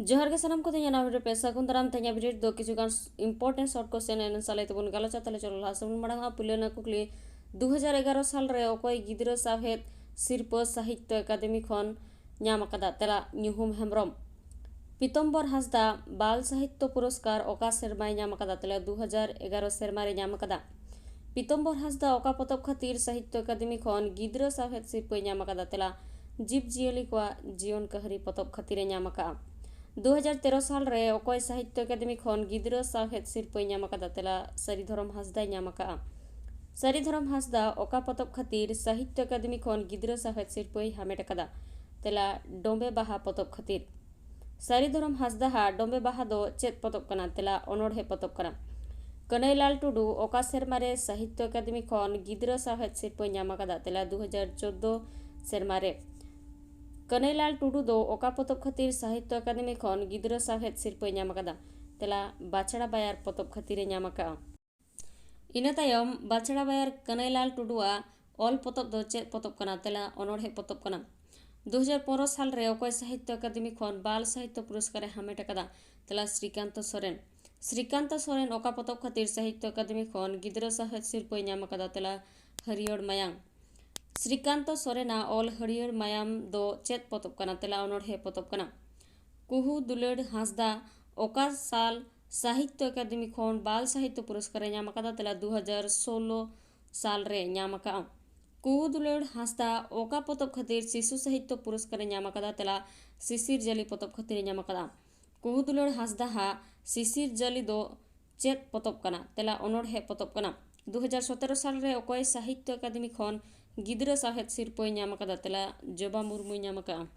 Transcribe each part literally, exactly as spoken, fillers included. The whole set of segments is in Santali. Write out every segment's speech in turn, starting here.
ᱡᱚᱦᱟᱨ ᱜᱮ ᱥᱟᱱᱟᱢ ᱠᱚ, ᱛᱮᱦᱮᱧᱟᱜ ᱱᱟᱣᱟ video ᱨᱮ ᱯᱮ ᱥᱟᱹᱜᱩᱱ ᱫᱟᱨᱟᱢ᱾ ᱛᱮᱦᱮᱧᱟᱜ video ᱨᱮᱫᱚ ᱠᱤᱪᱷᱩ ᱜᱟᱱ important short question ᱮᱱ ᱥᱟᱞᱟᱭ ᱛᱮᱵᱚᱱ ᱜᱟᱞᱚᱪᱟ᱾ ᱛᱟᱦᱞᱮ ᱪᱚᱞᱚ ᱞᱟᱦᱟ ᱥᱮᱫ ᱵᱚᱱ ᱢᱟᱲᱟᱝᱟ᱾ ᱯᱩᱭᱞᱩ ᱨᱮᱱᱟᱜ ᱠᱩᱠᱞᱤ, ᱫᱩ ᱦᱟᱡᱟᱨ ᱮᱜᱟᱨᱚ ᱥᱟᱞ ᱨᱮ ᱚᱠᱚᱭ ᱜᱤᱫᱽᱨᱟᱹ ᱥᱟᱶᱦᱮᱫ ᱥᱤᱨᱯᱟᱹ ᱥᱟᱦᱤᱛᱭᱚ ᱮᱠᱟᱰᱮᱢᱤ ᱠᱷᱚᱱ ᱧᱟᱢ ᱟᱠᱟᱫᱟ? ᱛᱮᱞᱟ, ᱧᱩᱦᱩᱢ ᱦᱮᱢᱵᱨᱚᱢ᱾ ᱯᱤᱛᱚᱢᱵᱚᱨ ᱦᱟᱸᱥᱫᱟ ᱵᱟᱞ ᱥᱟᱦᱤᱛᱭᱚ ᱯᱩᱨᱚᱥᱠᱟᱨ ᱚᱠᱟ ᱥᱮᱨᱢᱟᱭ ᱧᱟᱢ ᱟᱠᱟᱫᱟ? ᱛᱮᱞᱟ, ᱫᱩ ᱦᱟᱡᱟᱨ ᱮᱜᱟᱨᱚ ᱥᱮᱨᱢᱟ ᱨᱮ ᱧᱟᱢ ᱟᱠᱟᱫᱟ᱾ ᱯᱤᱛᱚᱢᱵᱚᱨ ᱦᱟᱸᱥᱫᱟ ᱚᱠᱟ ᱯᱚᱛᱚᱵ ᱠᱷᱟᱹᱛᱤᱨ ᱥᱟᱦᱤᱛᱭᱚ ᱮᱠᱟᱰᱮᱢᱤ ᱠᱷᱚᱱ ᱜᱤᱫᱽᱨᱟᱹ ᱥᱟᱶᱦᱮᱫ ᱥᱤᱨᱯᱟᱹᱭ ᱧᱟᱢ ᱟᱠᱟᱫᱟ? ᱛᱮᱞᱟ, ᱡᱤᱵᱽ ᱡᱤᱭᱟᱹᱞᱤ ᱠᱚᱣᱟᱜ ᱡᱤᱭᱚᱱ ᱠᱟᱹᱦᱱᱤ ᱯᱚᱛᱚᱵ ᱠᱷᱟᱹᱛᱤᱨ ᱮ ᱧᱟᱢ ᱟᱠᱟᱫᱼᱟ᱾ ᱫᱩ ᱦᱟᱡᱟᱨ ᱛᱮᱨᱚ ᱥᱟᱞ ᱨᱮ ᱚᱠᱚᱭ ᱥᱟᱦᱤᱛᱭᱚ ᱮᱠᱟᱰᱮᱢᱤ ᱠᱷᱚᱱ ᱜᱤᱫᱽᱨᱟᱹ ᱥᱟᱶᱦᱮᱫ ᱥᱤᱨᱯᱟᱹᱭ ᱧᱟᱢ ᱟᱠᱟᱫᱟ? ᱛᱮᱞᱟ, ᱥᱟᱹᱨᱤ ᱫᱷᱚᱨᱚᱢ ᱦᱟᱸᱥᱫᱟᱭ ᱧᱟᱢ ᱟᱠᱟᱫᱼᱟ᱾ ᱥᱟᱹᱨᱤ ᱫᱷᱚᱨᱚᱢ ᱦᱟᱸᱥᱫᱟ ᱚᱠᱟ ᱯᱚᱛᱚᱵ ᱠᱷᱟᱹᱛᱤᱨ ᱥᱟᱦᱤᱛᱭᱚ ᱮᱠᱟᱰᱮᱢᱤ ᱠᱷᱚᱱ ᱜᱤᱫᱽᱨᱟᱹ ᱥᱟᱶᱦᱮᱫ ᱥᱤᱨᱯᱟᱹᱭ ᱦᱟᱢᱮᱴ ᱟᱠᱟᱫᱟ? ᱛᱮᱞᱟ, ᱰᱚᱢᱵᱮ ᱵᱟᱦᱟ ᱯᱚᱛᱚᱵ ᱠᱷᱟᱹᱛᱤᱨ᱾ ᱥᱟᱹᱨᱤ ᱫᱷᱚᱨᱚᱢ ᱦᱟᱸᱥᱫᱟ ᱦᱟᱜ ᱰᱚᱢᱵᱮ ᱵᱟᱦᱟ ᱫᱚ ᱪᱮᱫ ᱯᱚᱛᱚᱵ ᱠᱟᱱᱟ? ᱛᱮᱞᱟ, ᱚᱱᱚᱬᱦᱮ ᱯᱚᱛᱚᱵ ᱠᱟᱱᱟ᱾ ᱠᱟᱹᱱᱟᱹᱭᱞᱟᱞ ᱴᱩᱰᱩ ᱚᱠᱟ ᱥᱮᱨᱢᱟ ᱨᱮ ᱥᱟᱦᱤᱛᱭᱚ ᱮᱠᱟᱰᱮᱢᱤ ᱠᱷᱚᱱ ᱜᱤᱫᱽᱨᱟᱹ ᱥᱟᱶᱦᱮᱫ ᱥᱤᱨᱯᱟᱹᱭ ᱧᱟᱢ ᱟᱠᱟᱫᱟ? ᱛᱮᱞᱟ, ᱫᱩ ᱦᱟᱡᱟᱨ ᱪᱳᱫᱫᱳ ᱥᱮᱨᱢᱟ ᱨᱮ᱾ ᱠᱟᱹᱱᱟᱹᱭᱞᱟᱞ ᱴᱩᱰᱩ ᱫᱚ ᱚᱠᱟ ᱯᱚᱛᱚᱵ ᱠᱷᱟᱹᱛᱤᱨ ᱥᱟᱦᱤᱛᱭᱚ ᱮᱠᱟᱰᱮᱢᱤ ᱠᱷᱚᱱ ᱜᱤᱫᱽᱨᱟᱹ ᱥᱟᱶᱦᱮᱫ ᱥᱤᱨᱯᱟᱹᱭ ᱧᱟᱢ ᱟᱠᱟᱫᱟ? ᱛᱮᱞᱟ, ᱵᱟᱪᱷᱲᱟ ᱵᱟᱭᱟᱨ ᱯᱚᱛᱚᱵ ᱠᱷᱟᱹᱛᱤᱨ ᱮ ᱧᱟᱢ ᱟᱠᱟᱫᱼᱟ᱾ ᱤᱱᱟᱹ ᱛᱟᱭᱚᱢ ᱵᱟᱪᱷᱲᱟ ᱵᱟᱭᱟᱨ ᱠᱟᱹᱱᱟᱹᱭᱞᱟᱞ ᱴᱩᱰᱩᱣᱟᱜ ᱚᱞ ᱯᱚᱛᱚᱵ ᱫᱚ ᱪᱮᱫ ᱯᱚᱛᱚᱵ ᱠᱟᱱᱟ? ᱛᱮᱞᱟ, ᱚᱱᱚᱬᱦᱮ ᱯᱚᱛᱚᱵ ᱠᱟᱱᱟ᱾ ᱫᱩ ᱦᱟᱡᱟᱨ ᱯᱚᱱᱨᱚ ᱥᱟᱞ ᱨᱮ ᱚᱠᱚᱭ ᱥᱟᱦᱤᱛᱭᱚ ᱮᱠᱟᱰᱮᱢᱤ ᱠᱷᱚᱱ ᱵᱟᱞ ᱥᱟᱦᱤᱛᱭᱚ ᱯᱩᱨᱚᱥᱠᱟᱨ ᱮ ᱦᱟᱢᱮᱴ ᱟᱠᱟᱫᱟ? ᱛᱮᱞᱟ, ᱥᱨᱤᱠᱟᱱᱛᱚ ᱥᱚᱨᱮᱱ᱾ ᱥᱨᱤᱠᱟᱱᱛᱚ ᱥᱚᱨᱮᱱ ᱚᱠᱟ ᱯᱚᱛᱚᱵ ᱠᱷᱟᱹᱛᱤᱨ ᱥᱟᱦᱤᱛᱭᱚ ᱮᱠᱟᱰᱮᱢᱤ ᱠᱷᱚᱱ ᱜᱤᱫᱽᱨᱟᱹ ᱥᱟᱶᱦᱮᱫ ᱥᱤᱨᱯᱟᱹᱭ ᱧᱟᱢ ᱟᱠᱟᱫᱟ? ᱛᱮᱞᱟ, ᱦᱟᱹᱨᱭᱟᱹᱲ ᱢᱟᱭᱟᱝ᱾ ᱥᱨᱤᱠᱟᱱᱛᱚ ᱥᱚᱨᱮᱱᱟᱜ ᱚᱞ ᱦᱟᱹᱨᱭᱟᱹᱲ ᱢᱟᱭᱟᱢ ᱫᱚ ᱪᱮᱫ ᱯᱚᱛᱚᱵ ᱠᱟᱱᱟ? ᱛᱮᱞᱟ, ᱚᱱᱚᱬᱦᱮ ᱯᱚᱛᱚᱵ ᱠᱟᱱᱟ᱾ ᱠᱩᱦᱩ ᱫᱩᱞᱟᱹᱲ ᱦᱟᱸᱥᱫᱟ ᱚᱠᱟ ᱥᱟᱞ ᱥᱟᱦᱤᱛᱭᱚ ᱮᱠᱟᱰᱮᱢᱤ ᱠᱷᱚᱱ ᱵᱟᱞ ᱥᱟᱦᱤᱛᱭᱚ ᱯᱩᱨᱚᱥᱠᱟᱨ ᱮ ᱧᱟᱢ ᱟᱠᱟᱫᱟ? ᱛᱮᱞᱟ, ᱫᱩ ᱦᱟᱡᱟᱨ ᱥᱳᱞᱞᱳ ᱥᱟᱞ ᱨᱮ ᱧᱟᱢ ᱟᱠᱟᱫᱼᱟ᱾ ᱠᱩᱦᱩ ᱫᱩᱞᱟᱹᱲ ᱦᱟᱸᱥᱫᱟ ᱚᱠᱟ ᱯᱚᱛᱚᱵ ᱠᱷᱟᱹᱛᱤᱨ ᱥᱤᱥᱩ ᱥᱟᱦᱤᱛᱭᱚ ᱯᱩᱨᱚᱥᱠᱟᱨ ᱮ ᱧᱟᱢ ᱟᱠᱟᱫᱟ? ᱛᱮᱞᱟ, ᱥᱤᱥᱤᱨ ᱡᱟᱹᱞᱤ ᱯᱚᱛᱚᱵ ᱠᱷᱟᱹᱛᱤᱨ ᱮ ᱧᱟᱢ ᱟᱠᱟᱫᱟ᱾ ᱠᱩᱦᱩ ᱫᱩᱞᱟᱹᱲ ᱦᱟᱸᱥᱫᱟ ᱦᱟᱜ ᱥᱤᱥᱤᱨ ᱡᱟᱹᱞᱤ ᱫᱚ ᱪᱮᱫ ᱯᱚᱛᱚᱵ ᱠᱟᱱᱟ? ᱛᱮᱞᱟ, ᱚᱱᱚᱬᱦᱮ ᱯᱚᱛᱚᱵ ᱠᱟᱱᱟ᱾ ᱫᱩ ᱦᱟᱡᱟᱨ ᱥᱚᱛᱮᱨᱚ ᱥᱟᱞ ᱨᱮ ᱚᱠᱚᱭ ᱥᱟᱦᱤᱛᱭᱚ ᱮᱠᱟᱰᱮᱢᱤ ᱠᱷᱚᱱ ᱜᱤᱫᱽᱨᱟᱹ ᱥᱟᱶᱦᱮᱫ ᱥᱤᱨᱯᱟᱹᱭ ᱧᱟᱢ ᱟᱠᱟᱫᱟ? ᱛᱮᱞᱟ, ᱡᱚᱵᱟ ᱢᱩᱨᱢᱩᱭ ᱧᱟᱢ ᱟᱠᱟᱫᱼᱟ᱾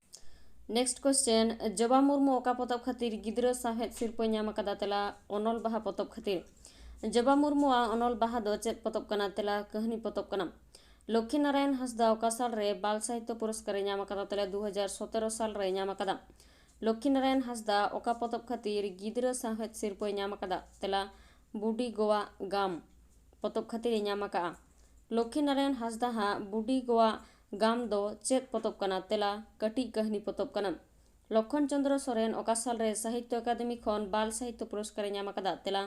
Next question, ᱡᱚᱵᱟ ᱢᱩᱨᱢᱩ ᱚᱠᱟ ᱯᱚᱛᱚᱵ ᱠᱷᱟᱹᱛᱤᱨ ᱜᱤᱫᱽᱨᱟᱹ ᱥᱟᱶᱦᱮᱫ ᱥᱤᱨᱯᱟᱹᱭ ᱧᱟᱢ ᱟᱠᱟᱫᱟ? ᱛᱮᱞᱟ, ᱚᱱᱚᱞ ᱵᱟᱦᱟ ᱯᱚᱛᱚᱵ ᱠᱷᱟᱹᱛᱤᱨ᱾ ᱡᱚᱵᱟ ᱢᱩᱨᱢᱩᱣᱟᱜ ᱚᱱᱚᱞ ᱵᱟᱦᱟ ᱫᱚ ᱪᱮᱫ ᱯᱚᱛᱚᱵ ᱠᱟᱱᱟ? ᱛᱮᱞᱟ, ᱠᱟᱹᱦᱱᱤ ᱯᱚᱛᱚᱵ ᱠᱟᱱᱟ᱾ ᱞᱚᱠᱠᱷᱤ ᱱᱟᱨᱟᱭᱚᱱ ᱦᱟᱸᱥᱫᱟ ᱚᱠᱟ ᱥᱟᱞ ᱨᱮ ᱵᱟᱞ ᱥᱟᱦᱤᱛᱭᱚ ᱯᱩᱨᱚᱥᱠᱟᱨ ᱮ ᱧᱟᱢ ᱟᱠᱟᱫᱟ? ᱛᱮᱞᱟ, ᱫᱩ ᱦᱟᱡᱟᱨ ᱥᱚᱛᱮᱨᱚ ᱥᱟᱞ ᱨᱮ ᱧᱟᱢ ᱟᱠᱟᱫᱟ᱾ ᱞᱚᱠᱠᱷᱤ ᱱᱟᱨᱟᱭᱚᱱ ᱦᱟᱸᱥᱫᱟ ᱚᱠᱟ ᱯᱚᱛᱚᱵ ᱠᱷᱟᱹᱛᱤᱨ ᱜᱤᱫᱽᱨᱟᱹ ᱥᱟᱶᱦᱮᱫ ᱥᱤᱨᱯᱟᱹᱭ ᱧᱟᱢ ᱟᱠᱟᱫᱟ? ᱛᱮᱞᱟ, ᱵᱩᱰᱤ ᱜᱚᱣᱟᱜ ᱜᱟᱢ ᱯᱚᱛᱚᱵ ᱠᱷᱟᱹᱛᱤᱨ ᱮ ᱧᱟᱢ ᱟᱠᱟᱫᱼᱟ᱾ ᱞᱚᱠᱠᱷᱤ ᱱᱟᱨᱟᱭᱚᱱ ᱦᱟᱸᱥᱫᱟ ᱦᱟᱜ ᱵᱩᱰᱤ ᱜᱚᱣᱟᱜ ᱜᱟᱢ ᱫᱚ ᱪᱮᱫ ᱯᱚᱛᱚᱵ ᱠᱟᱱᱟ? ᱛᱮᱞᱟ, ᱠᱟᱹᱴᱤᱡ ᱠᱟᱹᱦᱱᱤ ᱯᱚᱛᱚᱵ ᱠᱟᱱᱟ᱾ ᱞᱚᱠᱠᱷᱚᱱ ᱪᱚᱸᱫᱽᱨᱚ ᱥᱚᱨᱮᱱ ᱚᱠᱟ ᱥᱟᱞ ᱨᱮ ᱥᱟᱦᱤᱛᱭᱚ ᱟᱠᱟᱫᱮᱢᱤ ᱠᱷᱚᱱ ᱵᱟᱞ ᱥᱟᱦᱤᱛᱭᱚ ᱯᱩᱨᱚᱥᱠᱟᱨ ᱮ ᱧᱟᱢ ᱟᱠᱟᱫᱟ? ᱛᱮᱞᱟ,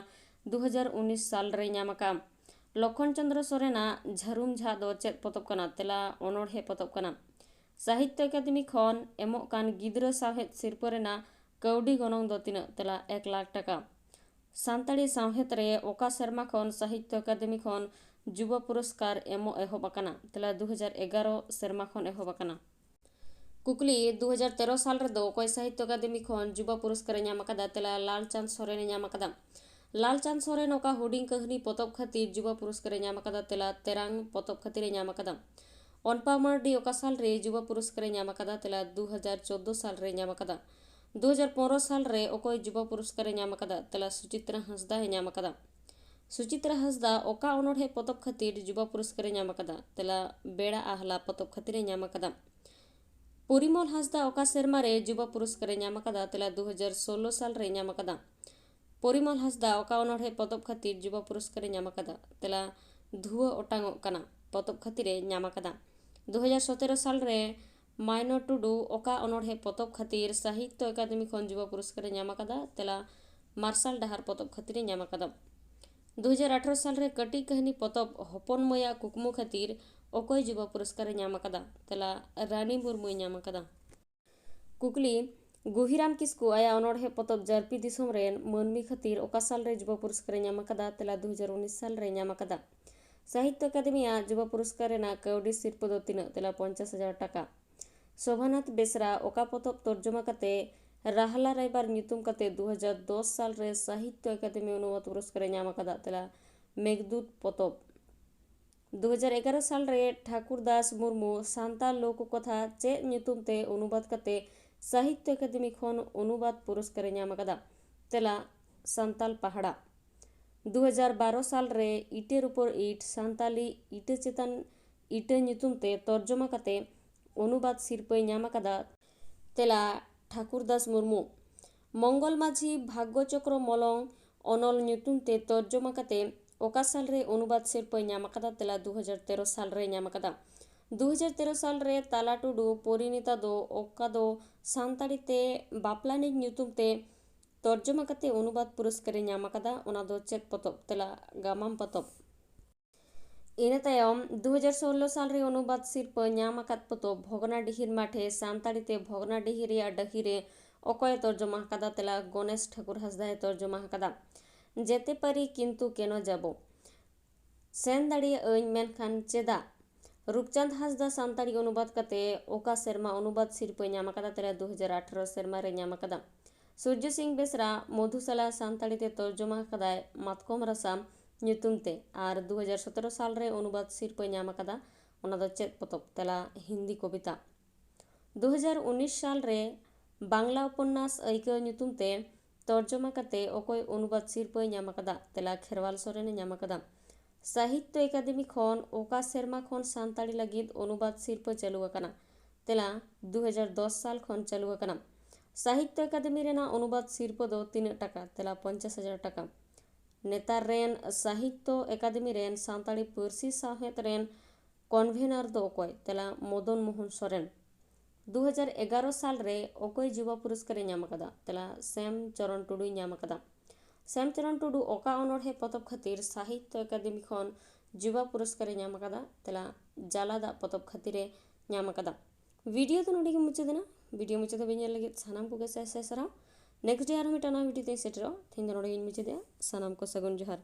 ᱫᱩ ᱦᱟᱡᱟᱨ ᱩᱱᱤᱥ ᱥᱟᱞ ᱨᱮ ᱧᱟᱢ ᱟᱠᱟᱫᱼᱟ᱾ ᱞᱚᱠᱠᱷᱚᱱ ᱪᱚᱸᱫᱽᱨᱚ ᱥᱚᱨᱮᱱᱟᱜ ᱡᱷᱟᱹᱨᱩᱢ ᱡᱷᱟᱜ ᱫᱚ ᱪᱮᱫ ᱯᱚᱛᱚᱵ ᱠᱟᱱᱟ? ᱛᱮᱞᱟ, ᱚᱱᱚᱬᱦᱮ ᱯᱚᱛᱚᱵ ᱠᱟᱱᱟ᱾ ᱥᱟᱦᱤᱛᱭᱚ ᱟᱠᱟᱫᱮᱢᱤ ᱠᱷᱚᱱ ᱮᱢᱚᱜ ᱠᱟᱱ ᱜᱤᱫᱽᱨᱟᱹ ᱥᱟᱶᱦᱮᱫ ᱥᱤᱨᱯᱟᱹ ᱨᱮᱱᱟᱜ ᱠᱟᱹᱣᱰᱤ ᱜᱚᱱᱚᱝ ᱫᱚ ᱛᱤᱱᱟᱹᱜ? ᱛᱮᱞᱟ, ᱮᱠ ᱞᱟᱠᱷ ᱴᱟᱠᱟ᱾ ᱥᱟᱱᱛᱟᱲᱤ ᱥᱟᱶᱦᱮᱫ ᱨᱮ ᱚᱠᱟ ᱥᱮᱨᱢᱟ ᱠᱷᱚᱱ ᱥᱟᱦᱤᱛᱭᱚ ᱟᱠᱟᱫᱮᱢᱤ ᱠᱷᱚᱱ ᱡᱩᱵᱟ ᱯᱩᱨᱚᱥᱠᱟᱨ ᱮᱢᱚᱜ ᱮᱦᱚᱵ ᱟᱠᱟᱱᱟ? ᱛᱮᱞᱟ, ᱫᱩ ᱦᱟᱡᱟᱨ ᱮᱜᱟᱨᱚ ᱥᱮᱨᱢᱟ ᱠᱷᱚᱱ ᱮᱦᱚᱵ ᱟᱠᱟᱱᱟ᱾ ᱠᱩᱠᱞᱤ, ᱫᱩ ᱦᱟᱡᱟᱨ ᱛᱮᱨᱚ ᱥᱟᱞ ᱨᱮᱫᱚ ᱚᱠᱚᱭ ᱥᱟᱦᱤᱛᱭᱚ ᱟᱠᱟᱫᱮᱢᱤ ᱠᱷᱚᱱ ᱡᱩᱵᱟ ᱯᱩᱨᱚᱥᱠᱟᱨ ᱮ ᱧᱟᱢ ᱟᱠᱟᱫᱟ? ᱛᱮᱞᱟ, ᱞᱟᱞᱪᱟᱸᱫᱽ ᱥᱚᱨᱮᱱ ᱮ ᱧᱟᱢ ᱟᱠᱟᱫᱟ᱾ ᱞᱟᱞᱪᱟᱸᱫᱽ ᱥᱚᱨᱮᱱ ᱚᱠᱟ ᱦᱩᱰᱤᱧ ᱠᱟᱹᱦᱱᱤ ᱯᱚᱛᱚᱵ ᱠᱷᱟᱹᱛᱤᱨ ᱡᱩᱵᱟ ᱯᱩᱨᱚᱥᱠᱟᱨ ᱮ ᱧᱟᱢ ᱟᱠᱟᱫᱟ? ᱛᱮᱞᱟ, ᱛᱮᱨᱟᱝ ᱯᱚᱛᱚᱵ ᱠᱷᱟᱹᱛᱤᱨ ᱮ ᱧᱟᱢ ᱟᱠᱟᱫᱟ᱾ ᱚᱱᱯᱟ ᱢᱟᱨᱰᱤ ᱚᱠᱟ ᱥᱟᱞ ᱨᱮ ᱡᱩᱵᱟ ᱯᱩᱨᱚᱥᱠᱟᱨ ᱮ ᱧᱟᱢ ᱟᱠᱟᱫᱟ? ᱛᱮᱞᱟ, ᱫᱩ ᱦᱟᱡᱟᱨ ᱪᱳᱫᱽᱫᱳ ᱥᱟᱞ ᱨᱮ ᱧᱟᱢ ᱟᱠᱟᱫᱟ᱾ ᱫᱩ ᱦᱟᱡᱟᱨ ᱯᱚᱱᱨᱚ ᱥᱟᱞ ᱨᱮ ᱚᱠᱚᱭ ᱡᱩᱵᱟ ᱯᱩᱨᱚᱥᱠᱟᱨ ᱮ ᱧᱟᱢ ᱟᱠᱟᱫᱟ? ᱛᱮᱞᱟ, ᱥᱩᱪᱤᱛᱨᱟ ᱦᱟᱸᱥᱫᱟ ᱮ ᱧᱟᱢ ᱟᱠᱟᱫᱟ᱾ ᱥᱩᱪᱤᱛᱨᱟ ᱦᱟᱸᱥᱫᱟ ᱚᱠᱟ ᱚᱱᱚᱬᱦᱮ ᱯᱚᱛᱚᱵ ᱠᱷᱟᱹᱛᱤᱨ ᱡᱩᱵᱟ ᱯᱩᱨᱚᱥᱠᱟᱨ ᱮ ᱧᱟᱢ ᱟᱠᱟᱫᱟ? ᱛᱮᱞᱟ, ᱵᱮᱲᱟ ᱟᱦᱞᱟ ᱯᱚᱛᱚᱵ ᱠᱷᱟᱹᱛᱤᱨ ᱮ ᱧᱟᱢ ᱟᱠᱟᱫᱟ᱾ ᱯᱚᱨᱤᱢᱚᱞ ᱦᱟᱸᱥᱫᱟ ᱚᱠᱟ ᱥᱮᱨᱢᱟ ᱨᱮ ᱡᱩᱵᱟ ᱯᱩᱨᱚᱥᱠᱟᱨ ᱮ ᱧᱟᱢ ᱟᱠᱟᱫᱟ? ᱛᱮᱞᱟ, ᱫᱩ ᱦᱟᱡᱟᱨ ᱥᱳᱞᱞᱳ ᱥᱟᱞ ᱨᱮ ᱧᱟᱢ ᱟᱠᱟᱫᱟ᱾ ᱯᱚᱨᱤᱢᱚᱞ ᱦᱟᱸᱥᱫᱟ ᱚᱠᱟ ᱚᱱᱚᱬᱦᱮ ᱯᱚᱛᱚᱵ ᱠᱷᱟᱹᱛᱤᱨ ᱡᱩᱵᱟ ᱯᱩᱨᱚᱥᱠᱟᱨ ᱮ ᱧᱟᱢ ᱟᱠᱟᱫᱟ? ᱛᱮᱞᱟ, ᱫᱷᱩᱣᱟᱹ ᱚᱴᱟᱝᱚᱜ ᱠᱟᱱᱟ ᱯᱚᱛᱚᱵ ᱠᱷᱟᱹᱛᱤᱨ ᱮ ᱧᱟᱢ ᱟᱠᱟᱫᱟ᱾ ᱫᱩ ᱦᱟᱡᱟᱨ ᱥᱚᱛᱮᱨᱚ ᱥᱟᱞ ᱨᱮ ᱢᱟᱭᱱᱚ ᱴᱩᱰᱩ ᱚᱠᱟ ᱚᱱᱚᱬᱦᱮ ᱯᱚᱛᱚᱵ ᱠᱷᱟᱹᱛᱤᱨ ᱥᱟᱦᱤᱛᱭᱚ ᱟᱠᱟᱫᱮᱢᱤ ᱠᱷᱚᱱ ᱡᱩᱵᱟ ᱯᱩᱨᱚᱥᱠᱟᱨ ᱮ ᱧᱟᱢ ᱟᱠᱟᱫᱟ? ᱛᱮᱞᱟ, ᱢᱟᱨᱥᱟᱞ ᱰᱟᱦᱟᱨ ᱯᱚᱛᱚᱵ ᱠᱷᱟᱹᱛᱤᱨ ᱮ ᱧᱟᱢ ᱟᱠᱟᱫᱟ᱾ ᱫᱩ ᱦᱟᱡᱟᱨ ᱟᱴᱷᱨᱚ ᱥᱟᱞ ᱨᱮ ᱠᱟᱹᱴᱤᱡ ᱠᱟᱹᱦᱱᱤ ᱯᱚᱛᱚᱵ ᱦᱚᱯᱚᱱ ᱢᱟᱹᱭᱟᱜ ᱠᱩᱠᱢᱩ ᱠᱷᱟᱹᱛᱤᱨ ᱚᱠᱚᱭ ᱡᱩᱵᱟ ᱯᱩᱨᱚᱥᱠᱟᱨ ᱮ ᱧᱟᱢ ᱟᱠᱟᱫᱟ? ᱛᱮᱞᱟ, ᱨᱟᱱᱤ ᱢᱩᱨᱢᱩᱭ ᱧᱟᱢ ᱟᱠᱟᱫᱟ᱾ ᱠᱩᱠᱞᱤ, ᱜᱩᱦᱤᱨᱟᱢ ᱠᱤᱥᱠᱩ ᱟᱭᱟᱜ ᱚᱱᱚᱬᱦᱮ ᱯᱚᱛᱚᱵ ᱡᱟᱨᱯᱤ ᱫᱤᱥᱚᱢ ᱨᱮᱱ ᱢᱟᱹᱱᱢᱤ ᱠᱷᱟᱹᱛᱤᱨ ᱚᱠᱟ ᱥᱟᱞ ᱨᱮ ᱡᱩᱵᱟ ᱯᱩᱨᱚᱥᱠᱟᱨ ᱮ ᱧᱟᱢ ᱟᱠᱟᱫᱟ? ᱛᱮᱞᱟ, ᱫᱩ ᱦᱟᱡᱟᱨ ᱩᱱᱤᱥ ᱥᱟᱞ ᱨᱮ ᱧᱟᱢ ᱟᱠᱟᱫᱟ᱾ ᱥᱟᱦᱤᱛᱭᱚ ᱟᱠᱟᱫᱮᱢᱤᱭᱟᱜ ᱡᱩᱵᱟ ᱯᱩᱨᱚᱥᱠᱟᱨ ᱨᱮᱱᱟᱜ ᱠᱟᱹᱣᱰᱤ ᱥᱤᱨᱯᱟᱹ ᱫᱚ ᱛᱤᱱᱟᱹᱜ? ᱛᱮᱞᱟ, ᱯᱚᱧᱪᱟᱥ ᱦᱟᱡᱟᱨ ᱴᱟᱠᱟ᱾ ᱥᱳᱵᱷᱟᱱᱟᱛᱷ ᱵᱮᱥᱨᱟ ᱚᱠᱟ ᱯᱚᱛᱚᱵ ᱛᱚᱨᱡᱚᱢᱟ ᱠᱟᱛᱮ ᱨᱟᱦᱞᱟ ᱨᱟᱭᱵᱟᱨ ᱧᱩᱛᱩᱢ ᱠᱟᱛᱮ ᱫᱩ ᱦᱟᱡᱟᱨ ᱫᱚᱥ ᱥᱟᱞ ᱨᱮ ᱥᱟᱦᱤᱛᱭᱚ ᱟᱠᱟᱫᱮᱢᱤ ᱚᱱᱩᱵᱟᱫ ᱯᱩᱨᱚᱥᱠᱟᱨ ᱮ ᱧᱟᱢ ᱟᱠᱟᱫᱟ? ᱛᱮᱞᱟ, ᱢᱮᱜᱷᱫᱩᱛ ᱯᱚᱛᱚᱵ᱾ ᱫᱩ ᱦᱟᱡᱟᱨ ᱮᱜᱟᱨᱚ ᱥᱟᱞ ᱨᱮ ᱴᱷᱟᱠᱩᱨ ᱫᱟᱥ ᱢᱩᱨᱢᱩ ᱥᱟᱱᱛᱟᱲ ᱞᱳᱠ ᱠᱚᱛᱷᱟ ᱪᱮᱫ ᱧᱩᱛᱩᱢ ᱛᱮ ᱚᱱᱩᱵᱟᱫ ᱠᱟᱛᱮ ᱥᱟᱦᱤᱛᱭᱚ ᱟᱠᱟᱫᱮᱢᱤ ᱠᱷᱚᱱ ᱚᱱᱩᱵᱟᱫ ᱯᱩᱨᱚᱥᱠᱟᱨ ᱮ ᱧᱟᱢ ᱟᱠᱟᱫᱟ? ᱛᱮᱞᱟ, ᱥᱟᱱᱛᱟᱞ ᱯᱟᱦᱲᱟ᱾ ᱫᱩ ᱦᱟᱡᱟᱨ ᱵᱟᱨᱚ ᱥᱟᱞ ᱨᱮ ᱤᱴᱮᱨ ᱩᱯᱚᱨ ᱤᱴ ᱥᱟᱱᱛᱟᱞᱤ ᱤᱴᱟᱹ ᱪᱮᱛᱟᱱ ᱤᱴᱟᱹ ᱧᱩᱛᱩᱢ ᱛᱮ ᱛᱚᱨᱡᱚᱢᱟ ᱠᱟᱛᱮ ᱚᱱᱩᱵᱟᱫ ᱥᱤᱨᱯᱟᱹᱭ ᱧᱟᱢ ᱟᱠᱟᱫᱟ? ᱛᱮᱞᱟ, ᱴᱷᱟᱠᱩᱨ ᱫᱟᱥ ᱢᱩᱨᱢᱩ᱾ ᱢᱚᱝᱜᱚᱞ ᱢᱟᱹᱡᱷᱤ ᱵᱷᱟᱜᱽᱜᱚ ᱪᱚᱠᱨᱚ ᱢᱚᱞᱚᱝ ᱚᱱᱚᱞ ᱧᱩᱛᱩᱢ ᱛᱮ ᱛᱚᱨᱡᱚᱢᱟ ᱠᱟᱛᱮ ᱚᱠᱟ ᱥᱟᱞ ᱨᱮ ᱚᱱᱩᱵᱟᱫ ᱥᱤᱨᱯᱟᱹᱭ ᱧᱟᱢ ᱟᱠᱟᱫᱟ? ᱛᱮᱞᱟ, ᱫᱩ ᱦᱟᱡᱟᱨ ᱛᱮᱨᱚ ᱥᱟᱞ ᱨᱮ ᱧᱟᱢ ᱟᱠᱟᱫᱟ᱾ ᱫᱩ ᱦᱟᱡᱟᱨ ᱛᱮᱨᱚ ᱥᱟᱞ ᱨᱮ ᱛᱟᱞᱟ ᱴᱩᱰᱩ ᱯᱚᱨᱤᱱᱤᱛᱟ ᱫᱚ ᱚᱠᱟ ᱫᱚ ᱥᱟᱱᱛᱟᱲᱤ ᱛᱮ ᱵᱟᱯᱞᱟ ᱱᱤᱡ ᱧᱩᱛᱩᱢ ᱛᱮ ᱛᱚᱨᱡᱚᱢᱟ ᱠᱟᱛᱮ ᱚᱱᱩᱵᱟᱫ ᱯᱩᱨᱚᱥᱠᱟᱨᱮ ᱧᱟᱢ ᱟᱠᱟᱫᱟ, ᱚᱱᱟ ᱫᱚ ᱪᱮᱫ ᱯᱚᱛᱚᱵ? ᱛᱮᱞᱟ, ᱜᱟᱢᱟᱢ ᱯᱚᱛᱚᱵ᱾ ᱤᱱᱟᱹ ᱛᱟᱭᱚᱢ ᱫᱩ ᱦᱟᱡᱟᱨ ᱥᱳᱞᱞᱳ ᱥᱟᱞ ᱨᱮ ᱚᱱᱩᱵᱟᱫ ᱥᱤᱨᱯᱟᱹ ᱧᱟᱢ ᱟᱠᱟᱫ ᱯᱚᱛᱚᱵ ᱵᱷᱚᱜᱽᱱᱟᱰᱤᱦᱤᱨ ᱢᱟᱴᱷᱮ ᱥᱟᱱᱛᱟᱲᱤ ᱛᱮ ᱵᱷᱚᱜᱽᱱᱟᱰᱤᱦᱤ ᱨᱮᱭᱟᱜ ᱰᱟᱹᱦᱤ ᱨᱮ ᱚᱠᱚᱭᱮ ᱛᱚᱨᱡᱚᱢᱟ ᱟᱠᱟᱫᱟ? ᱛᱮᱞᱟ, ᱜᱚᱱᱮᱥ ᱴᱷᱟᱹᱠᱩᱨ ᱦᱟᱸᱥᱫᱟᱭ ᱛᱚᱨᱡᱚᱢᱟ ᱟᱠᱟᱫᱟ᱾ ᱡᱮᱛᱮ ᱯᱟᱹᱨᱤ ᱠᱤᱱᱛᱩ ᱠᱮᱱᱚ ᱡᱟᱵᱚ᱾ ᱥᱮᱱ ᱫᱟᱲᱮᱭᱟᱜ ᱟᱹᱧ ᱢᱮᱱᱠᱷᱟᱱ ᱪᱮᱫᱟᱜ? ᱨᱩᱯᱪᱟᱸᱫᱽ ᱦᱟᱸᱥᱫᱟ ᱥᱟᱱᱛᱟᱲᱤ ᱚᱱᱩᱵᱟᱫ ᱠᱟᱛᱮ ᱚᱠᱟ ᱥᱮᱨᱢᱟ ᱚᱱᱩᱵᱟᱫ ᱥᱤᱨᱯᱟᱹᱭ ᱧᱟᱢ ᱟᱠᱟᱫᱟ? ᱛᱮᱞᱟ, ᱫᱩ ᱦᱟᱡᱟᱨ ᱟᱴᱷᱟᱨᱚ ᱥᱮᱨᱢᱟ ᱨᱮ ᱧᱟᱢ ᱟᱠᱟᱫᱟ᱾ ᱥᱩᱨᱡᱚ ᱥᱤᱝ ᱵᱮᱥᱨᱟ ᱢᱚᱫᱷᱩᱥᱟᱞᱟ ᱥᱟᱱᱛᱟᱲᱤ ᱛᱮ ᱛᱚᱨᱡᱚᱢᱟ ᱟᱠᱟᱫᱟᱭ ᱢᱟᱛᱠᱚᱢ ᱨᱟᱥᱟ ᱧᱩᱛᱩᱢ ᱛᱮ, ᱟᱨ ᱫᱩ ᱦᱟᱡᱟᱨ ᱥᱚᱛᱨᱚ ᱥᱟᱞ ᱨᱮ ᱚᱱᱩᱵᱟᱫ ᱥᱤᱨᱯᱟᱹᱭ ᱧᱟᱢ ᱟᱠᱟᱫᱟ᱾ ᱚᱱᱟ ᱫᱚ ᱪᱮᱫ ᱯᱚᱛᱚᱵ? ᱛᱮᱞᱟ, ᱦᱤᱱᱫᱤ ᱠᱚᱵᱤᱛᱟ᱾ ᱫᱩ ᱦᱟᱡᱟᱨ ᱩᱱᱤᱥ ᱥᱟᱞ ᱨᱮ ᱵᱟᱝᱞᱟ ᱩᱯᱚᱱᱱᱟᱥ ᱟᱹᱭᱠᱟᱹᱣ ᱧᱩᱛᱩᱢ ᱛᱮ ᱛᱚᱨᱡᱚᱢᱟ ᱠᱟᱛᱮ ᱚᱠᱚᱭ ᱚᱱᱩᱵᱟᱫ ᱥᱤᱨᱯᱟᱹᱭ ᱧᱟᱢ ᱟᱠᱟᱫᱟ? ᱛᱮᱞᱟ, ᱠᱷᱮᱨᱣᱟᱞ ᱥᱚᱨᱮᱱᱮ ᱧᱟᱢ ᱟᱠᱟᱫᱟ᱾ ᱥᱟᱦᱤᱛᱛᱚ ᱮᱠᱟᱰᱮᱢᱤ ᱠᱷᱚᱱ ᱚᱠᱟ ᱥᱮᱨᱢᱟ ᱠᱷᱚᱱ ᱥᱟᱱᱛᱟᱲᱤ ᱞᱟᱹᱜᱤᱫ ᱚᱱᱩᱵᱟᱫ ᱥᱤᱨᱯᱟᱹ ᱪᱟᱹᱞᱩ ᱟᱠᱟᱱᱟ? ᱛᱮᱞᱟ, ᱫᱩ ᱦᱟᱡᱟᱨ ᱫᱚᱥ ᱥᱟᱞ ᱠᱷᱚᱱ ᱪᱟᱹᱞᱩ ᱟᱠᱟᱱᱟ᱾ ᱥᱟᱦᱤᱛᱛᱚ ᱮᱠᱟᱰᱮᱢᱤ ᱨᱮᱱᱟᱜ ᱚᱱᱩᱵᱟᱫ ᱥᱤᱨᱯᱟᱹ ᱫᱚ ᱛᱤᱱᱟᱹᱜ ᱴᱟᱠᱟ? ᱛᱮᱞᱟ, ᱯᱚᱧᱪᱟᱥ ᱦᱟᱡᱟᱨ ᱴᱟᱠᱟ᱾ ᱱᱮᱛᱟᱨ ᱨᱮᱱ ᱥᱟᱦᱤᱛᱛᱚ ᱮᱠᱟᱰᱮᱢᱤ ᱨᱮᱱ ᱥᱟᱱᱛᱟᱲᱤ ᱯᱟᱹᱨᱥᱤ ᱥᱟᱶᱦᱮᱫ ᱨᱮᱱ ᱠᱚᱱᱵᱷᱮᱱᱟᱨ ᱫᱚ ᱚᱠᱚᱭ? ᱛᱮᱞᱟ, ᱢᱚᱫᱚᱱ ᱢᱳᱦᱚᱱ ᱥᱚᱨᱮᱱ᱾ ᱫᱩ ᱦᱟᱡᱟᱨ ᱮᱜᱟᱨᱚ ᱥᱟᱞ ᱨᱮ ᱚᱠᱚᱭ ᱡᱩᱵᱟ ᱯᱩᱨᱚᱥᱠᱟᱨᱮ ᱧᱟᱢ ᱟᱠᱟᱫᱟ? ᱛᱮᱞᱟ, ᱥᱮᱢ ᱪᱚᱨᱚᱱ ᱴᱩᱰᱩᱭ ᱧᱟᱢ ᱟᱠᱟᱫᱟ᱾ ᱥᱮᱢ ᱪᱚᱨᱚᱱ ᱴᱩᱰᱩ ᱚᱠᱟ ᱚᱱᱚᱬᱦᱮ ᱯᱚᱛᱚᱵ ᱠᱷᱟᱹᱛᱤᱨ ᱥᱟᱦᱤᱛᱛᱚ ᱮᱠᱟᱰᱮᱢᱤ ᱠᱷᱚᱱ ᱡᱩᱵᱟ ᱯᱩᱨᱚᱥᱠᱟᱨᱮ ᱧᱟᱢ ᱟᱠᱟᱫᱟ? ᱛᱮᱞᱟ, ᱡᱟᱞᱟ ᱫᱟᱜ ᱯᱚᱛᱚᱵ ᱠᱷᱟᱹᱛᱤᱨᱮ ᱧᱟᱢ ᱟᱠᱟᱫᱟ᱾ ᱵᱷᱤᱰᱤᱭᱳ ᱫᱚ ᱱᱚᱰᱮ ᱜᱮ ᱢᱩᱪᱟᱹᱫ ᱮᱱᱟ᱾ ᱵᱷᱤᱰᱤᱭᱳ ᱢᱩᱪᱟᱹᱫ ᱫᱷᱟᱹᱵᱤᱡ ᱧᱮᱞ ᱞᱟᱹᱜᱤᱫ ᱥᱟᱱᱟᱢ ᱠᱚᱜᱮ ᱥᱟᱭ ᱥᱟᱭ ᱥᱟᱨᱦᱟᱣ᱾ ᱱᱮᱠᱥᱴ ᱰᱮ ᱟᱨᱦᱚᱸ ᱢᱤᱫᱴᱟᱝ ᱱᱟᱣᱟ ᱵᱷᱤᱰᱤᱭᱳ ᱛᱮᱧ ᱥᱮᱴᱮᱨᱚᱜᱼᱟ᱾ ᱛᱮᱦᱮᱧ ᱫᱚ ᱱᱚᱰᱮ ᱜᱮᱧ ᱢᱩᱪᱟᱹᱫᱮᱜᱼᱟ᱾ ᱥᱟᱱᱟᱢ ᱠᱚ ᱥᱟᱹᱜᱩᱱ ᱡᱚᱦᱟᱨ᱾